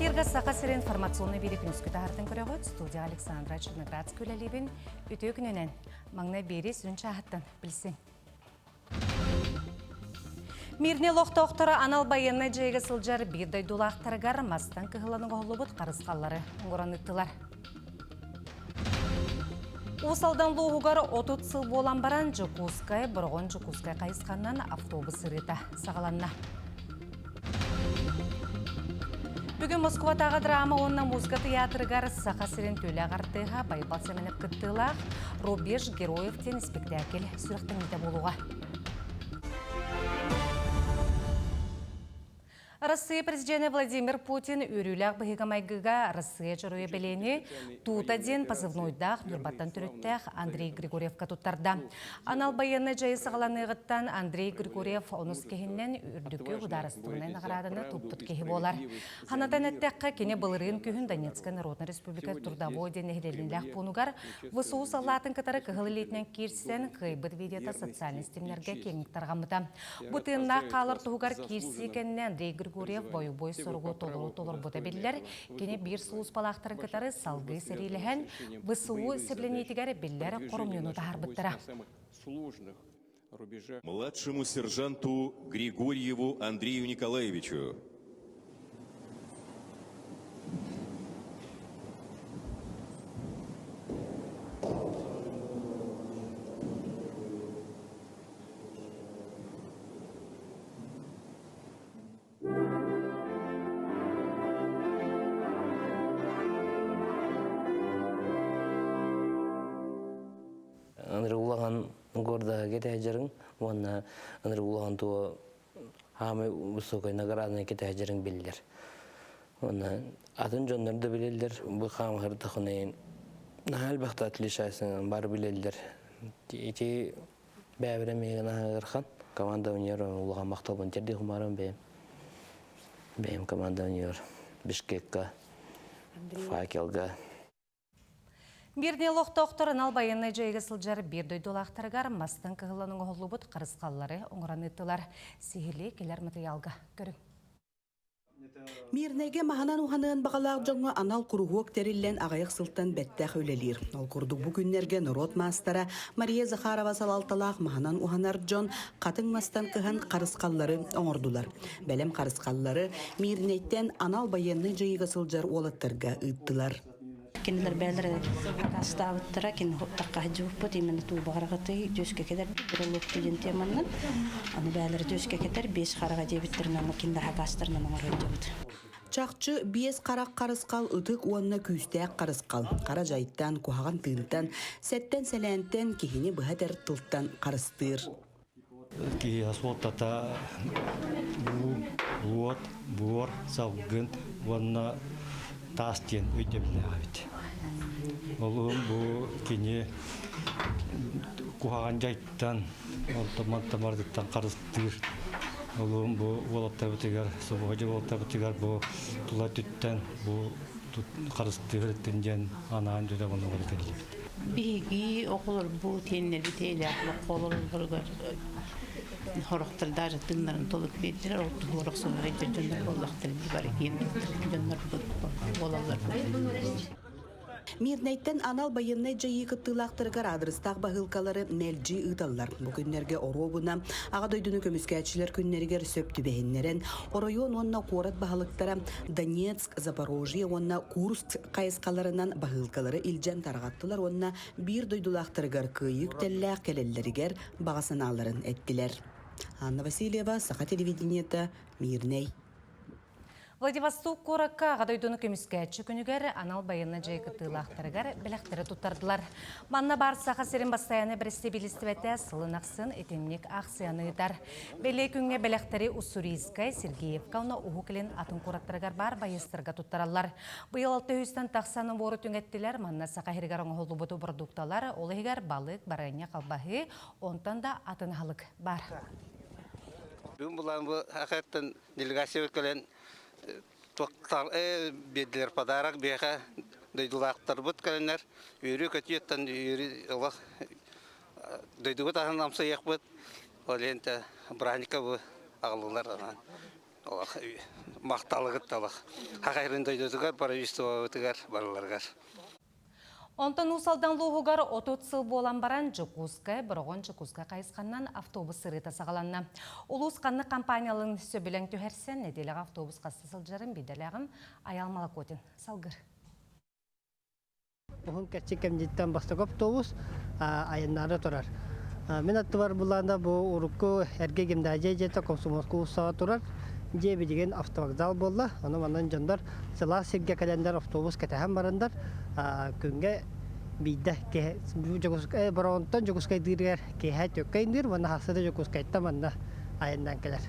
Эфиргэ Саха сирин информационный бири күнүскү таһартын көрөҕүт. Студия Александра Черноградская үлэлиибин. Үтүө күнүнэн. Маҥнай биэри сүрүн чааһыттан билсиҥ. Мирный олохтоохторо анал байыаннай дьайыыга сылдьар биир дойдулаахтарыгар мастан кыһыллан оҥоһуллубут харысхаллары оҥорон ыыттылар. Уус Алдан улууһугар 30 сыл буолан баран Дьокуускай, Бороҕон-Дьокуускай хайысханан автобус сырыыта саҕаланна. Бүгүн Москватааҕы драма уонна музыка тыйаатырыгар Саха сирин түүлээх артыыһа Байбал Сэмэнэп кыттыылаах «Рубеж героев» диэн испэктээкил сүрэхтэниитэ буолуоҕа. Арассыыйа президенэ Владимир Путин үөрүүлээх быһыыга-майгыга Арассыыйа Дьоруойа бэлиэни Тута диэн позывнойдаах Ньурбаттан төрүттээх Андрей Григорьевка туттарда. Анал байыаннай дьайыы саҕаланыаҕыттан Андрей Григорьев онус киһиннэн үрдүкү судаарыстыбаннай наҕарааданы туппут киһи буолар. Ханатан эттэххэ, кини былырыын күһүн Донецкай Народнай Республика Трудовой диэн нэһилиэнньэлээх пуунугар ВСУ саллаатын кытары кыһыл илиитинэн киирсэн, кыайбыт видеота социальнай ситимнэргэ киэҥник тарҕаммыта. Бу тыыннаах хаалар туһугар киирсии кэннэ Андрей Григорьев бойобуой соругу толору толорбута биллэр. Кини биир сулууспалаахтарын кытары салгыы сэриилэһэн, ВСУ сэбилэниитигэр биллэр хоромньуну таһаарбыттара. Младшему сержанту Григорьеву Андрею Николаевичу. Ынырык улахан гордаһа кэтэһдьэрин уонна ынырык улахан туо хаамай высокой награданы кэтэһдьэрин биллэр. Уонна атын дьоннор да билэллэр бу хаамыһырдахына наһаа элбэхтэ отличайсың бары билэллэр. Ити Бэйэбэр эмиэ ыархан. Команда өнөр улахан махталбын тиэрдии хумаарым бэйэм. Бэйэм команда өнөр Бишкекка, Факелга. Мирный олохтоохтор анал байыаннай дьайыыга сылдьар биир дойдулаахтарыгар мастан кыһыллан оҥоһуллубут харысхаллары оҥорон ыыттылар. Сиһилии кэлэр матырыйаалга көрүҥ. Мирнэйгэ маһынан уһаныан баҕалаах дьоҥҥо анал куруһуок тэриллэн аҕыйах сылтан бэттэх үлэлиир. Ол курдук бу күннэргэ норуот маастара Мария Захарова салалталаах маһынан уһанар дьон хатыҥ мастан кыһан харысхаллары оҥордулар. Бэлэм харысхаллары Мирнэйтэн анал байыаннай дьайыыга сылдьар уолаттарга ыыттылар. Кинилэр бэйэлэрэ акаастаабыттара, кини таххаһдьыбыппыт именно туубаҕараҕытый түөскэ кэтэрбит брелокту диэн теманнан. Аны бэйэлэрэ түөскэ кэтэр биэс хараҕа диэбиттэрин аны кинилэр хакаастарынан оҥорон Чахчы биэс харах харысхал ытык уонна күүстээх харысхал. Хара дьайтан, куһаҕан тыынтан, сэттэн сэлээнтэн киһини быһа этэр тылтан харыстыыр. Киһиэхэ суолтата уу, уот, буор, салгын уонна таас диэн өйдөбүллээх эбит. Ол бу кини куһаҕан дьайтан, онтон мардыттан харыстыыр. Олуһун бу уолаттарбытыгар, собуһадьы уолаттарбытыгар бу тула өттүттэн бу харыстыыр диэн анаан дьүдэ оннугар кэллибит. Биһиги оҕолорбут, тиэннэрбит эйэлээх олоххо олороллоругар сорохтор даже тыыннарын толук биэрдилэр, ол туһугар охсуһар дьоннор буоллахтар бары киэн дьоннорбут буолаллар. Мирнэйтэн анал байыаннай дьайыы кыттыылаахтарыгар аадырыстаах баһыылкалары мэлдьи ыыталлар. Бу күннэргэ оруобуна Аҕа дойдуну көмүскээччилэр күннэригэр сөп түбэһиннэрэн, оройуон уонна куорат баһылыктара Донецк, Запорожье уонна Курск хайысхаларынан баһыылкалары илдьэн тарҕаттылар уонна биир дойдулаахтарыгар кыайыы үктэллээх кэлэллэригэр баҕа санааларын эттилэр. Анна Васильева, Саха телевидениета, Мирнэй. Владивосток куоракка Аҕа дойдуну көмүскээччи күнүгэр анал байыаннай дьайыы кыттыылаахтарыгар бэлэхтэри туттардылар. Манна баар Саха сирин бастайааны бэрэстэбиилистибэтэ сылын ахсын итинник аахсыйаны ыытар. Бэлиэ күҥҥэ бэлэхтэри Уссурийскай, Сергеевка уонна Уһук Илин атын куораттарыгар баар байыастарга туттараллар. Быйыл 600-тэн тахса нобуору түҥэттилэр. Манна Саха сиригэр оҥоһуллубут бородуукталар, ол иһигэр балык, барыанньа, халбаһыы, онтон да атын аһылык баар. Бүгүн булан бу хакыттан делегация кэлэн туохтар биэрдилэр подарок биэхэ дойдулаахтарбыт кэлэннэр үөрүү көтүөттэн үөрүү олох дойдубут аһын амсайыахпыт ол иһин браһника бу аҕаллылар олох махталыгыт талах. Хахайрын дойдутугар, правительствобытыгар барыларыгар. Онтон Уус Алдан улууһугар 30 сыл буолан баран Дьокуускай, Бороҕон Дьокуускай хайысханнан автобус сырыыта саҕаланна. Улуус ханнык компанияларын сөбүлэҥ түһэрсэн, нэдиэлэҕэ автобус хаста сылдьарын бидэлээҕим Айал Малакотин салгыр. Уһун кэрчик кэмдьиттэн бастакы автобус айаннаары турар. Мин аттыбар булаанда бу урукку эргэ гимназия дьиэтэ Комсомольскай уулуссаҕа турар. Дьиэ билигин автовокзал буолла. Ону манан дьоннор сылаас сиргэ кэлэннэр автобус кэтэһэн бараннар күҥҥэ биирдэ Дьокуускай Бороҕонтон Дьокуускайдыырыгар киэһэ түөккэ айанныыр уонна хаста да Дьокуускайтан манна айаннаан кэлэр.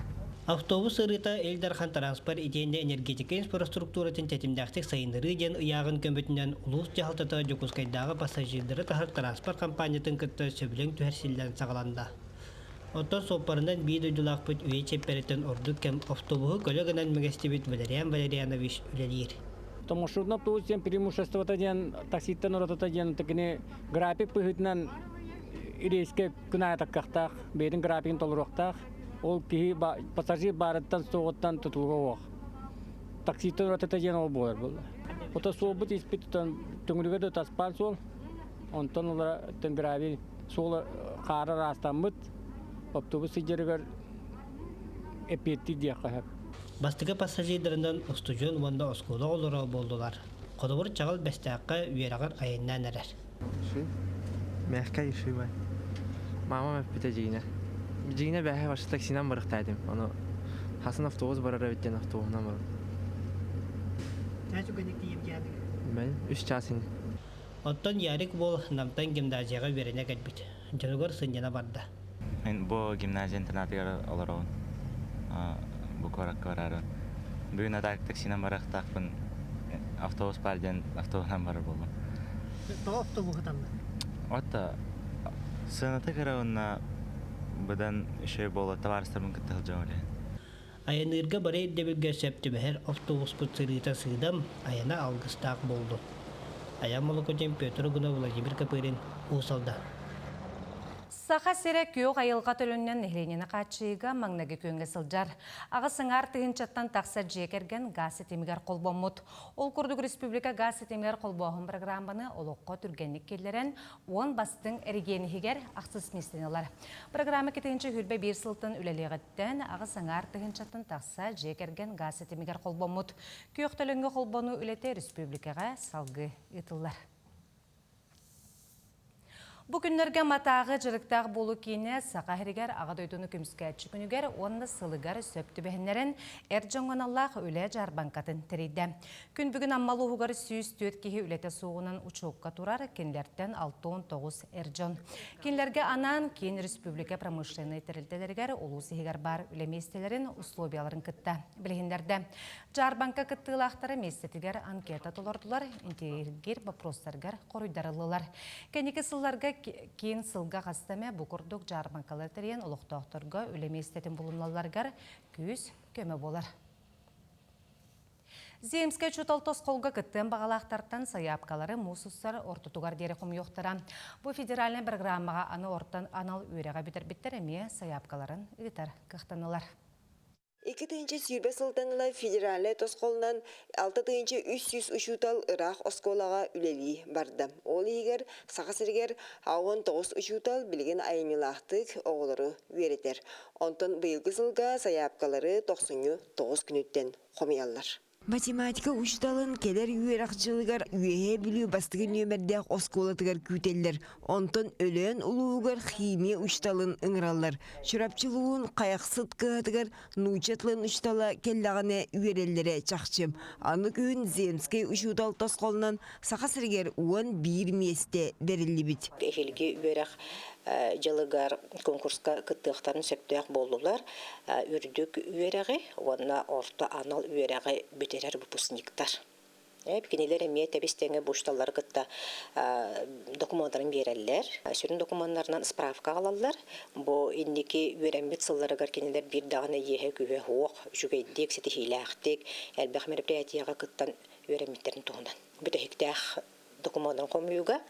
Автобус сырыыта Ил Дархан транспорт итиэннэ энергетика инфраструктуратын тэтимнээхтик сайыннарыы диэн ыйааҕын көмөтүнэн улуус дьаһалтата Дьокуускайдааҕы пассажирдары таһар транспорт хампаанньатын кытта сөбүлэҥ түһэрсиллэн саҕаланна. Оттон суоппарынан биир дойдулаахпыт үйэ чиэппэриттэн ордук кэм автобуһу көлө гынан мэҥэстибит Валериан Валерианович үлэлиир. Маршрутный автобус диэн преимуществота диэн такситтан уратыта диэн кини график быһыытынан рейскэ күн аайы таккахтаах, бэйэтин графигын толоруохтаах. Ол киһи пассажир баарыттан суоҕуттан тутулуга суох. Такситтан уратыта диэн ол буолар буолла. Ото суолбут испит төҥүрүгэ да таспаан суол. Онтон олара гравий суола хаара ыраастаммыт. Автобус сылдьарыгар эппиэттиир диэххэ сөп. Бастакы пассажирдарынан устудьуон уонна оскуола оҕолоро буоллулар. Холобур, Чаҕыл Бэстээххэ үөрэҕэр айаннаан эрэр. Мягкая шиба. Мамам эппитэ дьиҥинэ. Дьиҥинэ бээһэ барса таксинан барыахтаа этим. Ону хасын автобус барар эбит диэн автобуһунан барым. Мен үс час ини. Оттон Ярик уол Намтан гимназияҕа үөрэнэ кэлбит. Дьонугар сынньана барда. Мин бу гимназия интернатыгар олоробун. Бу куоракка бараары. Бүгүн атак таксинан барыахтаахпын. Автобус баар диэн автобуһунан барар буоллум. Тоҕо автобуһу таллыҥ? Отто сыаната кыра уонна быдан үчүгэй буолла табаарыстарбын кытта сылдьабын илиһин. Айанныырга бары ирдэбилгэ сөп түбэһэр автобуспут сырыыта сыыдам, айана алгыстаах буоллун. Айан Молокутин, Петр Угунов, Владимир Копырин, Уус Алдан. Саха сирэ күөх айылҕа төлөнүнэн нэһилиэнньэни хааччыйыыга маҥнайгы күөҥҥэ сылдьар. Аҕыс сыҥаар тыһыынчаттан тахса дьиэ кэргэн гаас ситимигэр холбоммут. Ол курдук республика гаас ситимигэр холбооһун программаны олоххо түргэнник киллэрэн, уон бастыҥ эрэгиэн иһигэр ахсыс миэстэни ылар. Программа кэтиһинчэ хүрбэ биир сылтан үлэлиэҕиттэн аҕыс аҥаар тыһыынчаттан тахса дьиэ кэргэн гаас ситимигэр холбоммут. Күөх төлөҥҥө холбонуу үлэтэ республикаҕа салгыы ыытыллар. Бу күннэргэ Матааҕы дьарыктаах буолуу киинэ Саха сиригэр Аҕа дойдуну көмүскээччи күнүгэр уонна сылыгар сөп түбэһиннэрэн эр дьоҥҥо аналлаах үлэ дьаарбаҥкатын тэрийдэ. Күн бүгүн Амма улууһугар 104 киһи үлэтэ суоҕунан учуокка турар, кинилэртэн 69 эр дьон. Кинилэргэ анаан киин республика промышленнай тэрилтэлэригэр улуус иһигэр баар үлэ миэстэлэрин условияларын кытта билиһиннэрдэ. Дьаарбаҥка кыттыылаахтара миэстэтигэр анкета толордулар, интириэһиргиир боппуруостарыгар хоруйдарыллылар. Кэнники сылларга киин сылга хаста эмэ бу курдук дьаарбаҥкалары тэрийэн олохтоохторго үлэ миэстэтин булуналларыгар күүс көмө буолар. Земскэй учуутал тосхолго кыттыан баҕалаахтартан сайаапкалары муус устар ортотугар диэри хомуйуохтара. Бу федеральнай программаҕа аны ортон анал үөрэҕи бүтэрбиттэр эмиэ сайаапкаларын ыытар кыахтанылар. 2020 сылтан ыла федеральнай тосхолунан 6300 учуутал ыраах оскуолаҕа үлэлии барда. Ол иһигэр Саха сиригэр 19 учуутал билигин айымньылаахтык оҕолору үөрэтэр. Онтон быйылгы сылга сайаапкалары тохсунньу 9 күнүттэн хомуйаллар. Математика учууталын кэлэр үөрэх дьылыгар Үөһээ Бүлүү бастакы нүөмэрдээх оскуолатыгар күүтэллэр. Онтон Өлөөн улууһугар химия учууталын ыҥыраллар. Чурапчы улууһун Хайахсыт кыһатыгар нуучча тылын учуутала кэллэҕинэ үөрэллэрэ чахчы. Аны күһүн земскэй учуутал тосхолунан Саха сиригэр 11 миэстэ бэриллибит. Эһиилги үөрэх дьылыгар конкурска кыттыахтарын сөптөөх буоллулар. Үрдүк үөрэҕи уонна орто анал үөрэҕи бүтэрэр выпускниктар. Кинилэр эмиэ тэбис-тэҥэ почталары кытта докумуоннарын биэрэллэр. Сүрүн докумуоннарынан справка аҕалаллар. Бу инники үөрэммит сылларыгар кинилэр биир даҕаны иэһэ-күүһэ суох, үчүгэйдик, ситиһиилээхтик, элбэх мероприятиеҕа кыттан үөрэммиттэрин туһунан. Бүтэһиктээх докумуоннарын хомуйууга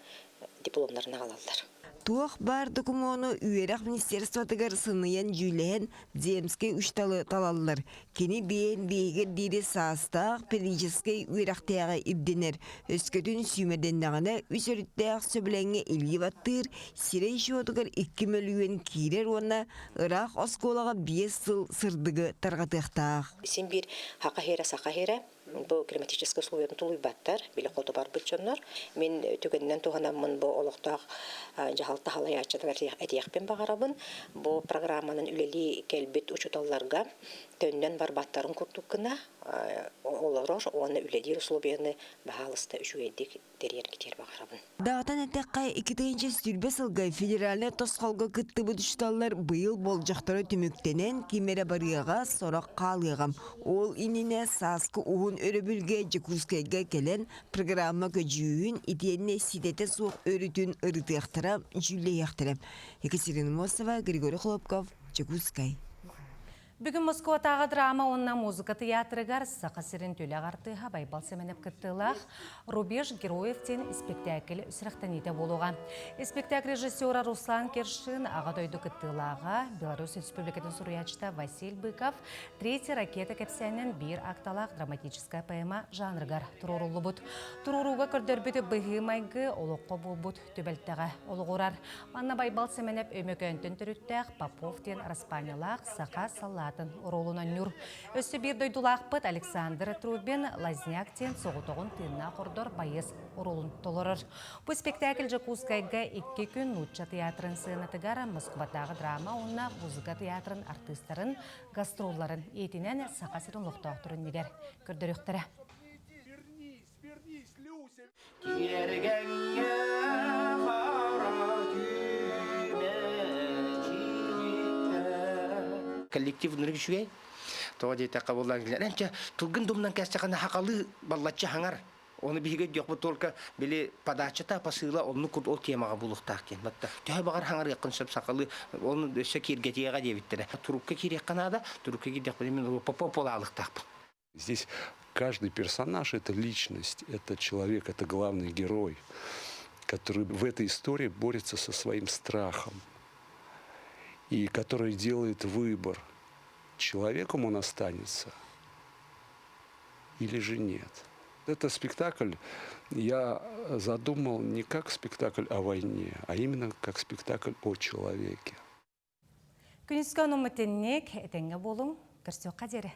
дипломнарын аҕалаллар. Туох баар докумуону үөрэх министерствотыгар сыныйан дьүүллэһэн земскэй учууталы талаллар. Кини биэһин биэһигэр диэри саастаах педагогическай үөрэхтээҕэ ирдэнэр. Өскөтүн сүүмэрдэннэҕинэ үс өрүттээх сөбүлэҥҥэ илии баттыыр, сирэй счетугар 2 мөлүйүөн киирэр уонна ыраах оскуолаҕа 5 сыл сырдыгы тарҕатыахтаах. Син биир хака хера саха хера бу климатическай условиятын тулуйбаттар, били хоту барбыт дьоннор. Мин түгэнинэн туһанаммын бу олохтоох дьаһалта халайааччытыгар этиэхпин баҕарабын. Бу программанан үлэлии кэлбит учууталларга төннөн барбаттарын курдук гына олорор уонна үлэлиир условияны баһаалыста үчүгэйдик тэрийэргитигэр баҕарабын. Даҕатан эттэххэ, 2020 сылга федеральнай тосхолго кыттыбыт учууталлар быйыл болдьохторо түмүктэнэн, ким эрэ барыаҕа, сорох хаалыаҕа. Ол иннинэ сааскы уһун өрөбүлгэ Дьокуускайга кэлэн программа көдьүүһүн итиэннэ ситэтэ суох өрүтүн ырытыахтара, дьүүллэһиэхтэрэ. Екатерина Мосова, Григорий Хлопков, Дьокуускай. Бүгүн Москватааҕы драма уонна музыка тыйаатырыгар Саха сирин түлэх артыыһа Байбал Сэмэнэп кыттыылаах «Рубеж героев» диэн испэктээкил сүрэхтэниитэ буолуоҕа. Испэктээк режиссера Руслан Кершин, Аҕа дойду кыттыылааҕа, Беларусь Республикатын суруйааччыта Василий Быков «Третья ракета» кэпсээнинэн биир акталаах драматическая поэма жанрыгар туруоруллубут. Туруорууга көрдөрбүт быһыы-майгы олоххо буолбут түбэлтэҕэ олоҕурар. Манна Байбал Сэмэнэп Өймөкөөнтөн төрүттээх Попов диэн араспаанньалаах саха саллаатын оруолун оонньуур. Өссө биир дойдулаахпыт Александр Трубин Лазняк диэн соҕотоҕун тыыннаах ордор байыас оруолун толорор. Бу спектакль Дьокуускайга 2 күн Нуучча театрын сыанатыгар Москватааҕы драма уонна музыка театрын артыыстарын гастролларын иитинэн Саха сирин олохтоохторун иннигэр көрдөрүөхтэрэ. Тиэргэҥҥэ хара Коллектив ынырык үчүгэй. Тоҕо диэтэххэ буоллаан килэр. Энчэ тылгын думнан кэстэххинэ хахалыы баллаччы хаҥар. Оны биһиги өйдүөхпүт только били подачата, посыла оннук курдук ол темаҕа булуохтаах диэн. Батта төһө баҕар хаҥарыаххын сөп сахалыы оны өссө киэргэтиэҕэ диэбиттэрэ. Турукка киириэххэ наада. Турукка киирдэхпинэ мин попо полаалыктаахпын. Здесь каждый персонаж – это личность, это человек, это главный герой, который в этой истории борется со своим страхом и который делает выбор, человеком он останется или же нет. Этот спектакль я задумал не как спектакль о войне, а именно как спектакль о человеке. Күнүскэ онуммутинник этэҥҥэ буолуҥ, көрсүөххэ диэри.